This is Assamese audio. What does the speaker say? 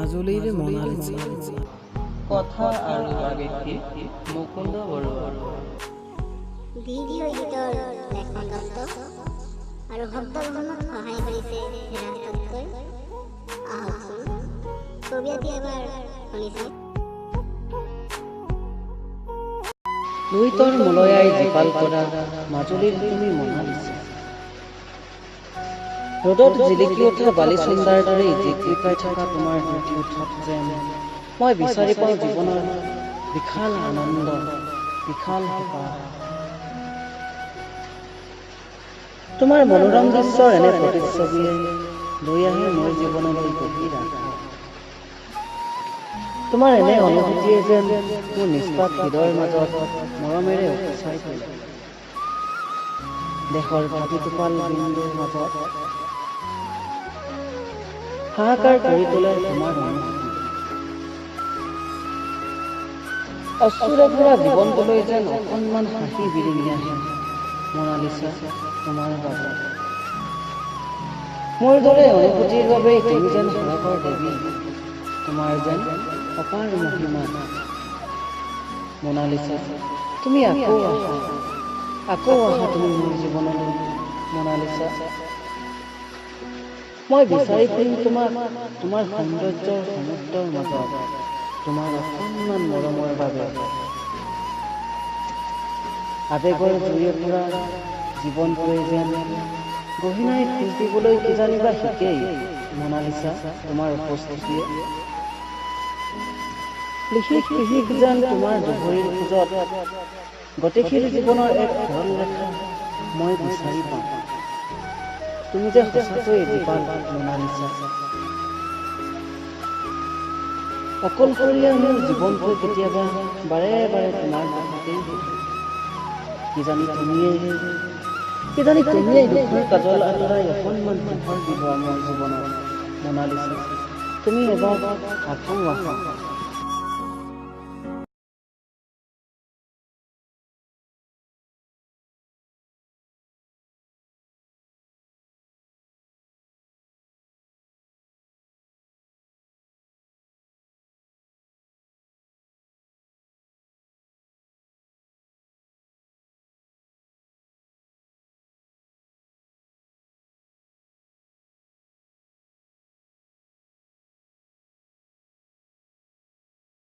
মাজুলীৰ মনালিচা। কথা আৰু আবৃত্তি মুকুন্দ বৰুৱা। ভিডিঅ' এডিটৰ লেখন দত্ত আৰু শব্দগ্ৰহণত সহায় কৰিছে ৰাজ দত্তই। আহকচোন, কবিতাটি এবাৰ শুনি চাওঁ। লুইতৰ মলয়াই জীপাল কৰা মাজুলীৰ তুমি মনালিচা। ৰ'দত জিলিকি উঠা বালিচন্দাৰ দৰেই জিকমিকাই থকা তোমাৰ দুটি ওঁঠত যেন মই বিচাৰি পাওঁ জীৱনৰ বিশাল আনন্দ, বিশাল হেঁপাহ। তোমাৰ মনোৰম দৃশ্যৰ এনে প্ৰতিচ্ছবিয়ে লৈ আহে মোৰ জীৱনলৈ গভীৰ আশা। তোমাৰ এনে অনুভূতিয়ে যেন মোৰ নিষ্পাপ হৃদয়ৰ মাজত মৰমেৰে উপচাই তোলে। দেশৰ ভাবি টোপাল বিন্দুৰ মাজত হাহাকাৰ কৰি তোলে তোমাৰ অনুভূতি। অশ্ৰুৰে ভৰা জীৱনটোলৈ যেন অকণমান হাঁহি বিৰিঙি আহে মনালিচা তোমাৰ বাবে। মোৰ দৰে অনুভূতিৰ বাবেই তুমি যেন সৰগৰ দেৱী, তোমাৰ যেন অপাৰ মহিমা। মনালিচা, তুমি আকৌ আহা, আকৌ আহা তুমি মোৰ জীৱনলৈ মনালিচা। মই বিচাৰি ফুৰিম তোমাক তোমাৰ সৌন্দৰ্যৰ সমুদ্ৰৰ মাজত, তোমাৰ অকণমান মৰমৰ বাবে। আৱেগৰ জুয়ে পোৰা জীৱনটোৱে যেন গহীনাই খোজ দিবলৈ কিজানিবা শিকেই মনালিচা তোমাৰ উপস্থিতিয়ে। লিখিক লিখিক যেন তোমাৰ দুভৰিৰ খোজত গতিশীল জীৱনৰ এক সৰল ৰেখা মই বিচাৰি পাওঁ। তুমি যে সঁচাকৈয়ে জীপাল মনালিচা। অকলশৰীয়া মোৰ জীৱনটোৱে কেতিয়াবা বাৰে বাৰে তোমাৰ কথাকেই সোধে। কিজানি তুমিয়েই দুখৰ কাজল আঁতৰাই অকণমান পোহৰ দিবা মোৰ জীৱনত মনালিচা। তুমি এবাৰ আকৌ আহা।